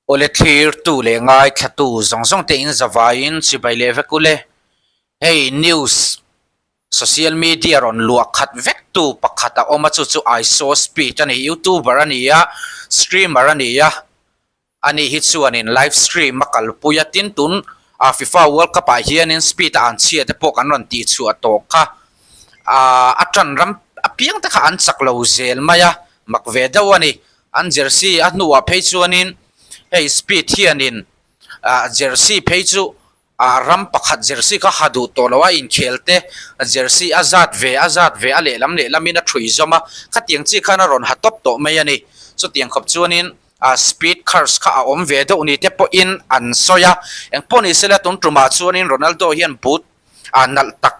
Awle thlirtu leh ngaithlatu zawng zawng te in zavaiin chibai leh vek ule. Hei news social media rawn luah khat vek tu pakhat a awm a chu chu I saw speed a ni youtuber a ni a streamer a ni a ani hi chuanin live stream a kalpui a tin tun ah FIFA world cup ah hianin speed a an chhia te pawh kan rawn tih chhuah tawh kha ah a tan ram apiang te kha an chak lo zel mai a mak ve deuh a ni. An jersey a hnuah phei chuanin hei speed hianin ah jersey phei chu ah ram pakhat jersey kha ha duh tawh lo a inkhel te jersey a zat ve a zat ve a lehlam lehlamin a thui zawm a khatiang chi khan a rawn ha tawp tawh mai a ni. Chutiang khawp chuanin ah speed curse kha a awm ve deuh ni te pawhin an sawi a engpawh ni sela tun tumah chuanin Ronaldo hian boot ah nalh tak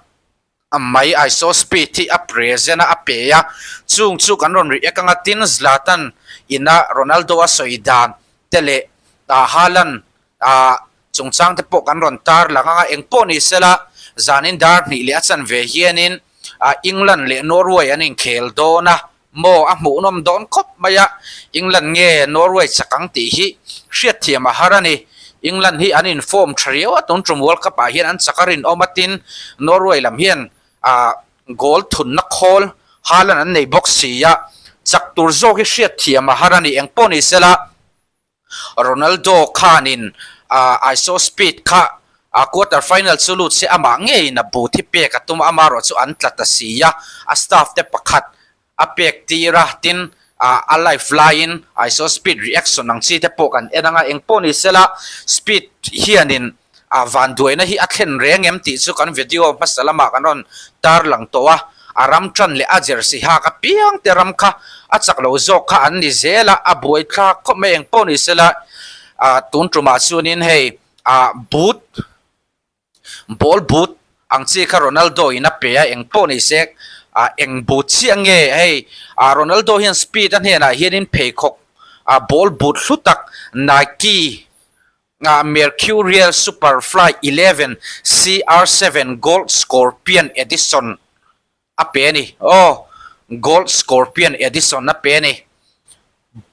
A mai I saw speed hi a present a a pe a, chung chu kan rawn react anga tin Zlatan ina Ronaldo a sawi dan te leh Haaland chungchang te pawh kan rawn tar lang anga engpawh ni sela zanin dar hnih leh a chanve hianin England leh Norway an inkhel dawn a. Maw a hmuhnawm dawn khawp mai a, England nge Norway chak ang tih hi hriatthiam a har a ni. England hi an in-form tha riau a, tun tum World Cup ah hian an chak a rinawm a tin Norway lam hian ah goal thunna khawl Haaland an nei bawk si a, chak tur zawk hi hriatthiam a har a ni. Engpawh ni sela. Ronaldo khanin I saw speed kha quarter final chu lut se amah ngeiin a bu thi pek a tum a, amaherawh chu an tla ta si a, a staff te pakhat a pek tir a, tin a live laiin I saw speed reaction ang chi te pawh kan en anga engpawh ni sela speed hianin A vanduaina hi a thlen reng em tih chu kan video hmasa lamah kan rawn tarlang tawh a, a ram tan leh a jersey hak apiang te ram kha a chak lo zawk kha an ni zel a, a buai thlak khawp mai engpawh ni sela tun tumah chuanin hei boot ball boot ang chi kha Ronaldo in a pe a engpawh ni se eng boot chiah nge hei Ronaldo hian speed a hnenah hianin pheikhawk ball boot hlu tak Nike Ah Mercurial Superfly 11 CR7 Gold Scorpion Edition a pe a ni. Aw, Gold Scorpion Edition a pe a ni.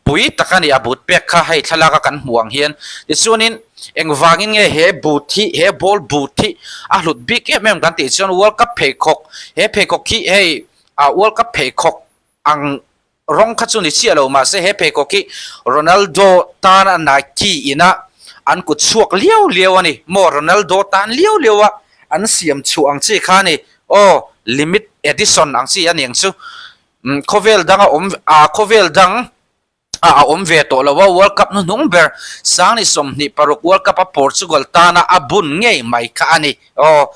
Pui tak a ni a boot pek kha hei thlalak a kan hmuh ang hian. Tichuanin engvangin nge he boot hi, he ball boot hi a hlut bik em em kan tih chuan World Cup pheikhawk, he pheikhawk hi hei ah World Cup pheikhawk ang Rawng kha chu ni chiah lo mahse he pheikhawk hi Ronaldo tan a Nike ina an kut chhuak liau liau a ni maw Ronaldo tan liau liau a an siam chhuah ang chi kha a ni aw limit edition ang chi a ni ang chu khawvel dang a awm ah khawvel dang ah a awm ve tawh lo a World Cup hnuhnung ber Sangni 26 World Cup a Portugal tana a bun ngei mai kha a ni aw.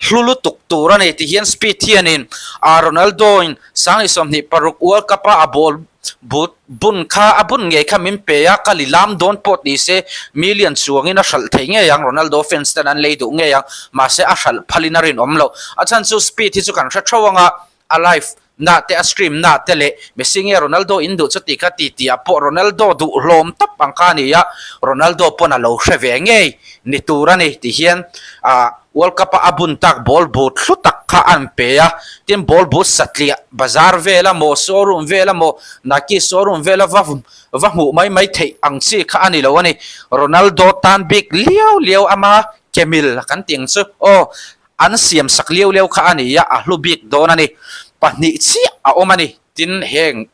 Hlu lutuk tur a ni ti hian Speed hianin a Ronaldo in 2026 World Cup a a ball but bun kha a bun ngei kha min pe a, ka li lam dawn pawh ti se million chuangin a hralh thei ngei ang, Ronaldo fans ten an lei duh ngei ang, mahse a hralh phalin a rinawm loh. A chhan chu Speed hi chu kan hre theuh anga a live na te a stream na te leh Messi nge Ronaldo in duh chu ti kha ti tih ah pawh Ronaldo duh hlawm tawp ang kha a ni a, Ronaldo pawn a lo hre ve ngei ni tur a ni ti hian ah World Cup a a bun tak ball boot hlu tak kha an pe a, tin ball boot satliah bazar vel a maw showroom vel a maw Nike showroom vel a va va hmuh mai mai theih ang chi kha a ni lo a ni, Ronaldo tan bik liau liau ama kemil kan tih ang chu aw. An siam sak liau liau kha a ni a, a hlu bik dawn a ni. Pahnih chiah a awm a ni. Tin, heng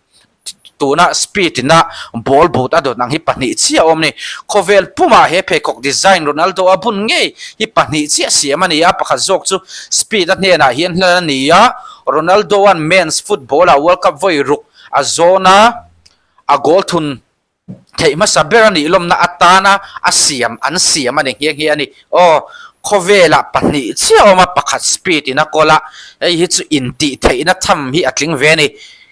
tuna speed ina ball boot a dawn ang hi pahnih chiah a awm a ni. Khawvel pumah he pheikhawk design Ronaldo a bun ngei hi pahnih chiah siam a ni a, pakhat zawk chu speed a hnenah hian hlan a ni a, Ronaldo-a'n men's football-ah World Cup vawi ruk a zawn a, a goal thun Theih hmasa ber a nih lawmna atana a siam an siam a ni nghe nghe a ni. Aw, khawvelah pahnih chiah a awm a, pakhat speed in a kawl a, hei hi chu intih theihna tham hi a tling ve a ni.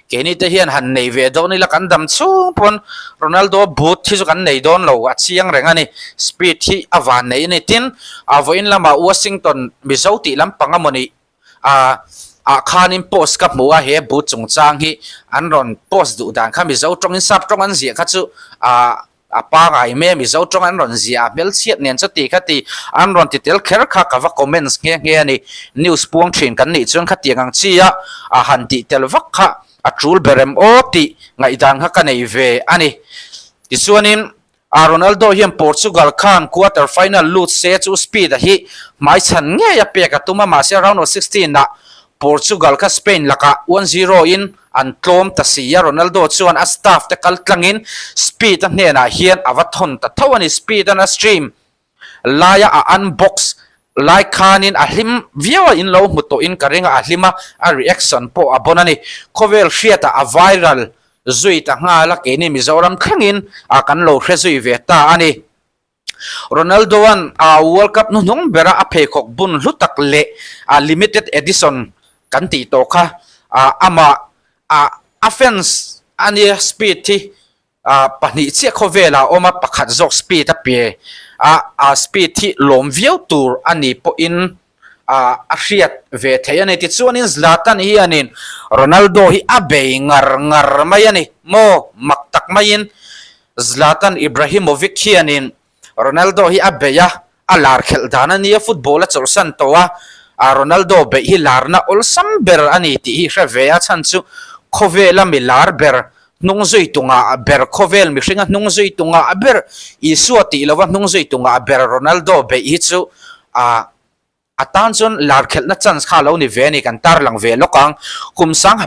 Keini te hian han nei ve dawn ila kan dam chhung pawn Ronaldo boot hi chu kan nei dawn lo a chiang reng a ni. Speed hi a van nei a ni. Tin, a vawiin lamah Washington Mizo tih lampang a maw nih Ah ah khanin post ka hmu a, he boot chungchang hi an rawn post duh dan kha Mizo tawngin sap tawng an ziah kha chu ah a pangai mai a, Mizo tawng an rawn ziah a hmelchhiat nen chuti kha ti an rawn ti tel kher kha ka va comments nghe nghe a ni. News puang thin kan nih chuan khatiang ang chi a a han tih tel vak kha a tul ber em aw tih ngaihdan kha ka nei ve a ni. Tichuanin. A Ronaldo hian Portugal khan quarter final lut se chu Speed-a hi hmaichhan ngei a pek a tum a, mahse round of 16 ah Portugal kha Spain lakah 1-0 in an tlawm ta si a, Ronaldo chuan a staff te kal tlangin Speed-a hnenah hian a va thawn ta tho a ni. Speed-an a stream laia a unbox lai khanin a hlim viau a, in lo hmu tawhin ka ring a, a hlim a, a reaction pawh a bon a ni. Khawvel hriatah a viral zui ta nghal a, keini Mizoram thlengin a kan lo hre zui ve ta a ni. Ronaldo-a'n a World Cup hnuhnung bera a pheikhawk bun hlu tak leh a limited edition kan tih tawh kha amah a fans a nia speed hi pahnih chiah khawvelah a awm a, pakhat zawk speed a pe a, a speed hi lawm viau tur a ni pawhin a hriat ve theih a ni. Tichuanin Zlatan hianin Ronaldo hi a bei ngar ngar mai a ni maw? Mak tak maiin Zlatan Ibrahimovic hianin Ronaldo hi a bei a, a lar khelh dan a nia, football a chawlhsan tawh a, Ronaldo beih hi larna awlsam ber a ni tih hi hre ve a, chhan chu khawvela mi lar ber hnung zui tungah ber khawvel mihringa hnung zui tungah ber Isua tih lova hnung zui tungah ber Ronaldo beih hi chu a a tan chuan lar khelhna chance kha a lo ni ve a ni kan tarlang ve lawk ang kum sang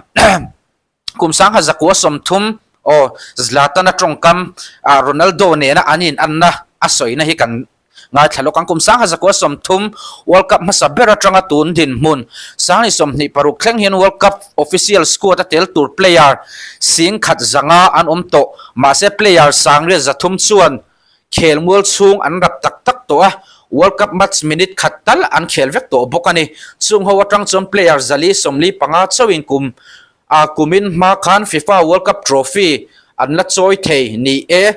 kum sangha zakua 30 aw Zlatan-a tawngkam ah Ronaldo nena an in anna a sawina hi kan ngaithla lawk ang. Kum sangha zakua 30 World Cup hmasa ber atanga tun dinhmun sangni 26 thleng hian World Cup official squad a tel tur player 10,500 an awm tawh. Mahse player 300 chuan khelmual chhung an rap tak tak tawh a, World Cup match minute khat tal an khel vek tawh bawk a ni. Chung ho atang chuan player 445 chauhin kum a kumin hma khan FIFA World Cup trophy an la chawi thei ni e.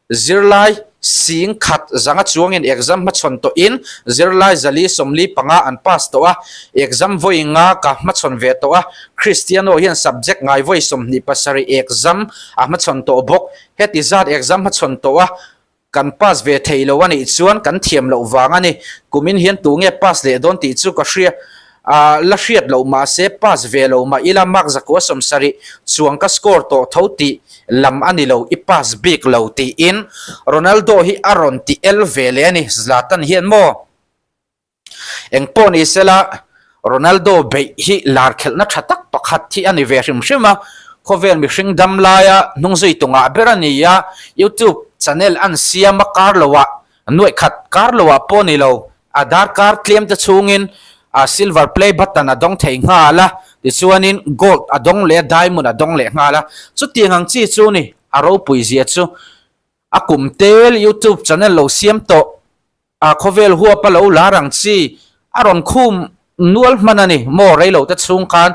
Zirlai 10,100 chuangin exam hmachhawn tawhin zirlai 445 an pass tawh a, exam vawi nga ka hmachhawn ve tawh a, Cristiano hian subject ngai vawi 27 exam a hmachhawn tawh bawk. Heti zat exam hmachhawn tawh a, kan pass ve thei lo a nih chuan kan thiam loh vang a ni. Kumin hian tu nge pass leh dawn tih chu ka hria a, la hriat loh mahse pass ve lo mah ila mark 170 chuang ka score tawh tho tih lam a ni lo, i pass bik lo tiin Ronaldo hi a rawn ti el ve leh a ni. Zlatan hian maw? Eng pawh ni sela, Ronaldo beih hi lar khelhna tha tak pakhat hi a ni ve hrim hrim a, khawvel mihring dam laia hnungzui tu ngah ber a ni a, YouTube channel an siam a kar loah, nuaih khat kar loah pawh ni lo, a darkar tlem te chhungin a silver play button a dawng thei nghal a, tichuanin gold a dawng leh a diamond a dawng leh nghal a, chutiang ang chi chu ni a ropui zia chu a kum tel YouTube channel lo siam tawh. A khawvel huap a lo lar ang chi a rawn khum nual hman a ni maw reilo te chhung khan.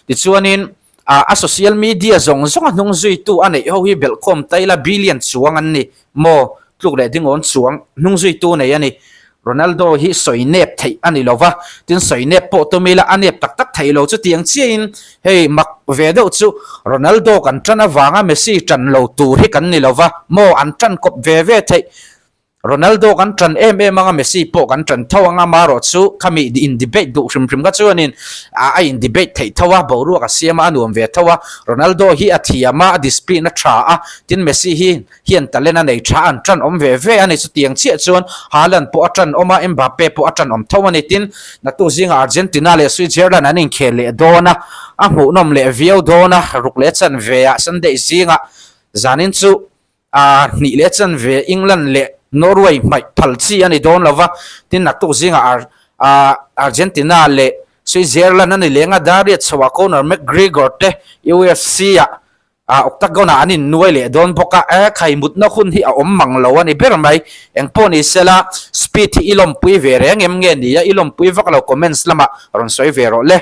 Tichuanin a social media zawng zawng a hnung zuitu a neih ho hi belhkhawm taila billion chuang an ni maw tluk leh dingawn chuang hnung zuitu nei a ni. Ronaldo hi sawi nep theih a ni lova, tin sawi nep pawh tum ila a nep tak tak theih lo chutiang chiahin hei mak ve deuh chu Ronaldo kan tan avanga Messi tan lo tur hi kan ni lova maw an tan kawp ve ve theih. Ronaldo kan ṭan em em anga Messi pawh kan ṭan tho anga marawh chu khami in debate duh hrim hrim kha chuanin a in debate theih tho a, boruak a siam a, a nuam ve tho a. Ronaldo hi a thiam a, a discipline a ṭha a, tin Messi hi hian talent a nei ṭha a, an ṭan awm ve ve a ni. Chutiang chiah chuan Haaland pawh a ṭan awm a, Mbappe pawh a ṭan awm tho a ni. Tin, naktuk zingah Argentina leh Switzerland an inkhel leh dawn a, a hmuhnawm leh viau dawn a, ruk leh chanve ah Sunday zingah zanin chu A hnih leh chanve England leh Norway hmaih phal chi a ni dawn lo va, tin naktuk zingah Argentina leh Switzerland a ni leng a, Darius chhoah Conor McGregor te UFC ah Octagon ah an innuai leh dawn bawk a, e khai mutna hun hi a awm mang lo a ni ber mai. Engpawh ni sela speed hi i lawmpui ve reng em nge ni a, i lawmpui vak lo comments lamah rawn sawi ve rawh le.